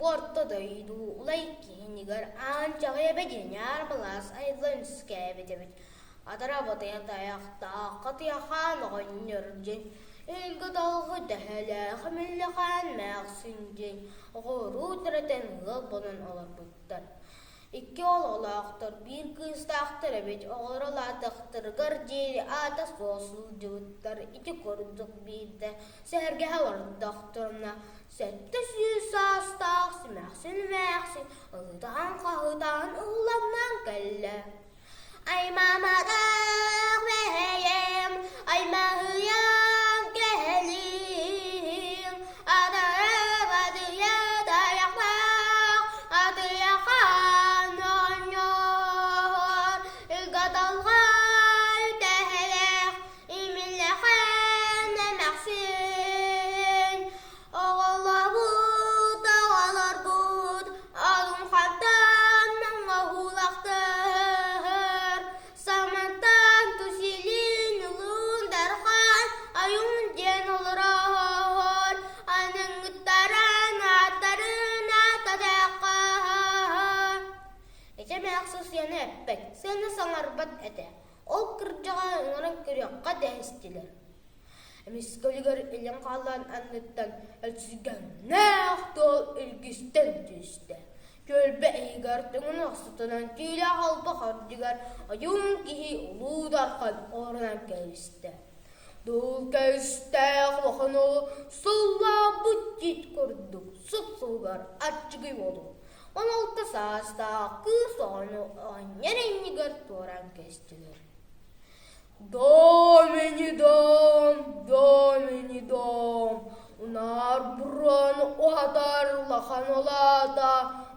Бу орто дойду улай киинигэр Аан Чаҕыйаба диэн ньаарбалаас айыллан үөскээбит эбит. Атара батыйа тайахтаах Хатыйахаан оҕонньор диэн Илгэ-далгы дэһэлээх Миллэхаан Мэхсин диэн оҕуруу төрөтөн ыал буолан олорбуттар. Икки оҕолоохтор, биир кыыстаахтар эбит, оҕолоро улаатыахтарыгар диэри аата суох сылдьыбыттар. Ити курдук биирдэ сэһэргэһэ олордохторуна, 700 саастаах симэхсин эмээхсин ыһытаан-хаһытаан ыллаҥнаан кэллэ. Аймаматах бэйэм, аймаһыйан кэлиим, атарабадыйа тайахтаах, атыйахан оонньоор, ыгаталҕа үтэһэлээх, имиллэхэн эмэхсин, Оҕолорбут, оҕолорбут, алыҥхаттан оҥоһуулахтар, самантан тусилин улуун дархан айуун диэн олорор, аныҥыттаран ааттарын ааттатыахха. Ити эмээхсин сыана эппэт, сыана саҥарбат этэ. Ол кырдьаҕа ыҥыран көрүөххэ дэһистилэр. Эмискэ үлүгэр илин халлаан анныттан өтүргэннээх туол илгистэн түстэ. Түөлбэ иһигэр түҥүн охсутунан түүлээх олбох үрдүгэр ойуун киһи улуу дархан оронон кэбистэ. Дуул кэбистээх улахан уолу сыллаабыт тиит курдук суп-сулугар аччыгый уолу 16 саастаах кыыс оҕону оҕонньор иннигэр туоран кэстилэр. Дом ини дом, дом ини дом, унаар буруон уһатар улахан улаата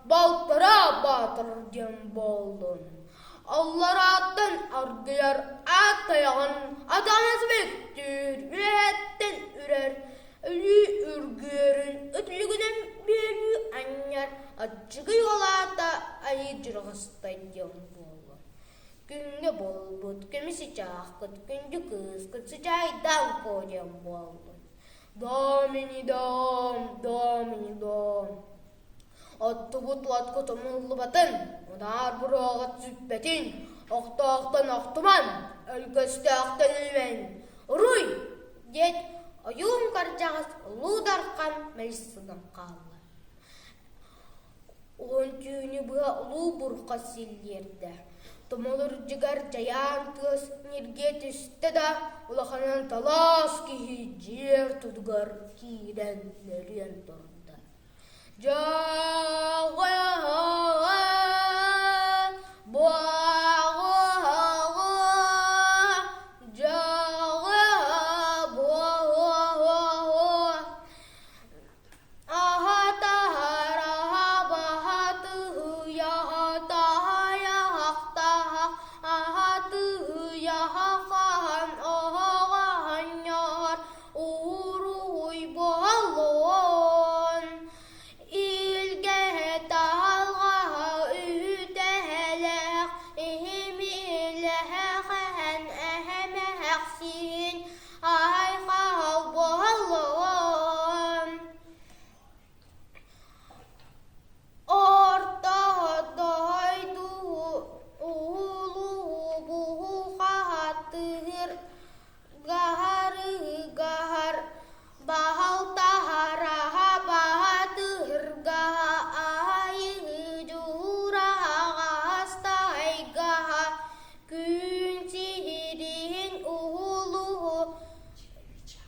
балтараа баатыр диэн буоллун. Алларааттан аргыйар аат тайаҕын атаҕын симиктүүр, үөһэттэн үрэр, өлүү үргүөрүн үтүлүгүнэн бүөлүү анньар аччыгый улаата айыы дьырҕастай диэн буоллун. Күҥҥэ буолбут көмүс чыычааххыт, күндү кыыскыт сычаайдаан куо диэн буоллун. Дом ини дом, дом ини дом. Оттубут уоткут умуллубатын, унаар буруоҕут сүппэтин, охтоохтон охтуман, өлгөстөөхтөн өлүмэн, уруй! диэт ойуун кырдьаҕас Улуу Дархан мэлис сытан хаалла. Уһун түүнү быһа улуу бурха силлиэрдэ, тумулурдьугар дьайаан тыас ньиргийэ түстэ да, улаханын талаас киһи дьиэ ортотугар киирэн нөрүөн турда. Дьоҕо Айхал буоллун Орто дойду улуу хаһатыыр гаһарыгаһар баһалтаһараһа баһатыыргаһа айыдьуураһаҕастайгаһа Күн сиһириһин уһулуһу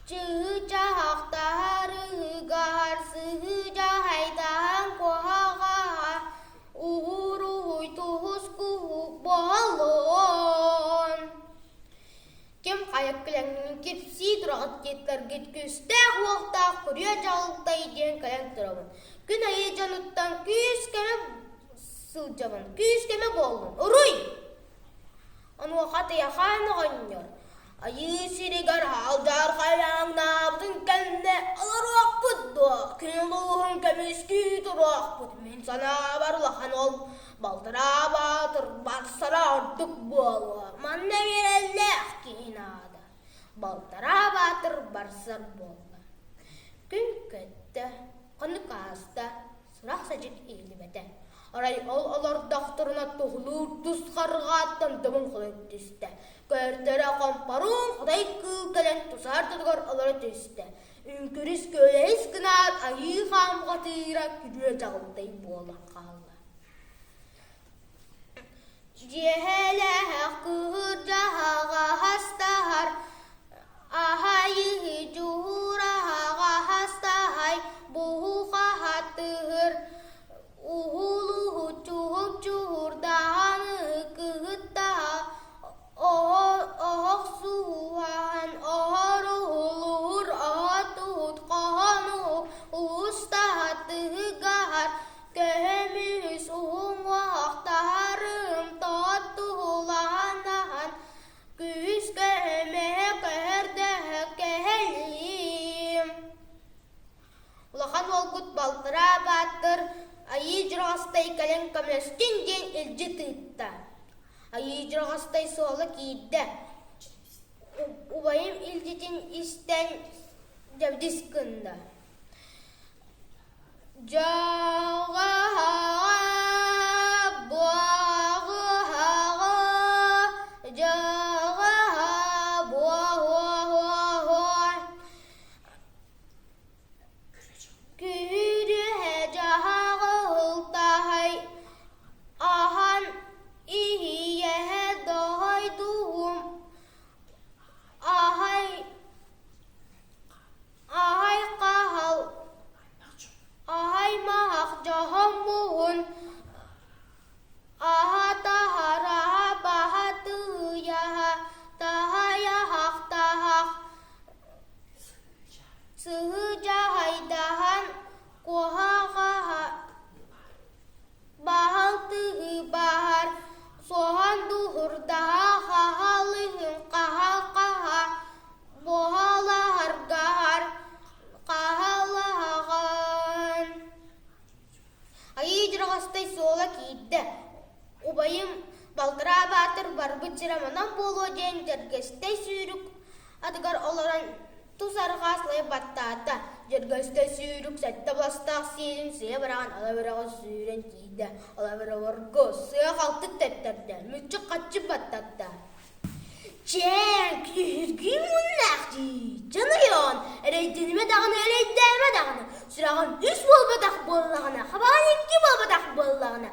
чыычаахтаһарыгар сыһыдьаһайдаһан куһаҕаһа уһуруһуй туһус куһу буолуон. Ким хайа кэлэҥҥин кипсии тураҕыт диэттэргит күүстээх уохтаах күрүө дьаһалтай диэн кэлэн турабын. Күн айыы дьонуттан күүс-көмө сылдьабын. Күүс-көмө буоллун. Уруй! Онуоха Тыйахаан оҕонньор айыы сиригэр алдьархайааҥнаабытын кэннэ олоруохпут дуо, күн улууһун көмүскүү туруохпут. Мин санаабар улахан ол балтараа баатыр барсара ордук буолуо. Манна биэрэллээх киһи наада. Балтараа баатыр барсар буолла. Күн көттө, хонук ааста, сурах Сурах-садьык иһиллибэтэ. Арай ол олордохторуна туһулуур тус харҕааттан добун холуйа түстэ. Көрдөрө хомпоруун Хотой кыыл кэлэн тусаар тутугар олоро түстэ. Үҥкүрүс күөлэһис гынаат айыы хаамҕатыыра күрүө дьаҕылтай буолан хаалла. Дьиэһэлээх кыһырдьаһаҕа хастаһар, аһайыһы дьуһураһаҕа хастаһай, буһухаһатыһыр, уһулуһу чуһук чуһурдаһаны кыһыттаһа, оһох суһуһаһан оһоруһулуһур оһотуһут хоһонуһу уустаһа тыһыгаһар Көһөмүс уһуҥуохтаһарым тоттуһулаһанаһан күүс көһөмөһө көһөрдөһө кэһэлиим. Улахан уолгут балтараа бааттыр Айыы Дьурҕастай кэлэн көмөлөстүн диэн илдьи тыытта. Айыы Дьурҕастай суола киирдэ. Убайым илдьитин истэн дьэбдис гынна. Дьоҕоһоҕо буоҕуһаҕа дьоҕоһо буоһуоһуоһуо Күрүһэ дьаһаҕы ылтаһай аһан иһийэһэ доһойдуһум аһай Аһай хаһал, аһай маһах дьоһоммуһун, аһа таһараһа баһа тыйаһа, таһайаһах таһах, сыһы дьаһайдаһан куһаҕаһа Баһал тыһы баһар, суоһан дуһурдаһа хаһалыһын хаһа-хаһа, буһалаһаргаһар хаһалаһаҕын. Айыы Дьурҕастай суола киирдэ. Убайым балтараа баатыр барбыт сирэ манан буолуо диэн Дьэргэстэй сүүрүк атыгар олорон Тус арҕаа сылайа баттаата, Дьөргөстө сүүрүк сэттэ бастаах сиэлин сыа быраҕан алабыраҕа сүүрэн тиийдэ, алабыраларга сыа-халты тэптэрдэ, мүччү-хаччы баттатта. Чээн, күһүргүү муннаах дии, дьаныйон, эрэйдэнимэ даҕаны, эрэйдээмэ даҕаны, сүрэҕим үс буолбатах буоллаҕына, хабаҕын икки буолбатах буоллаҕына,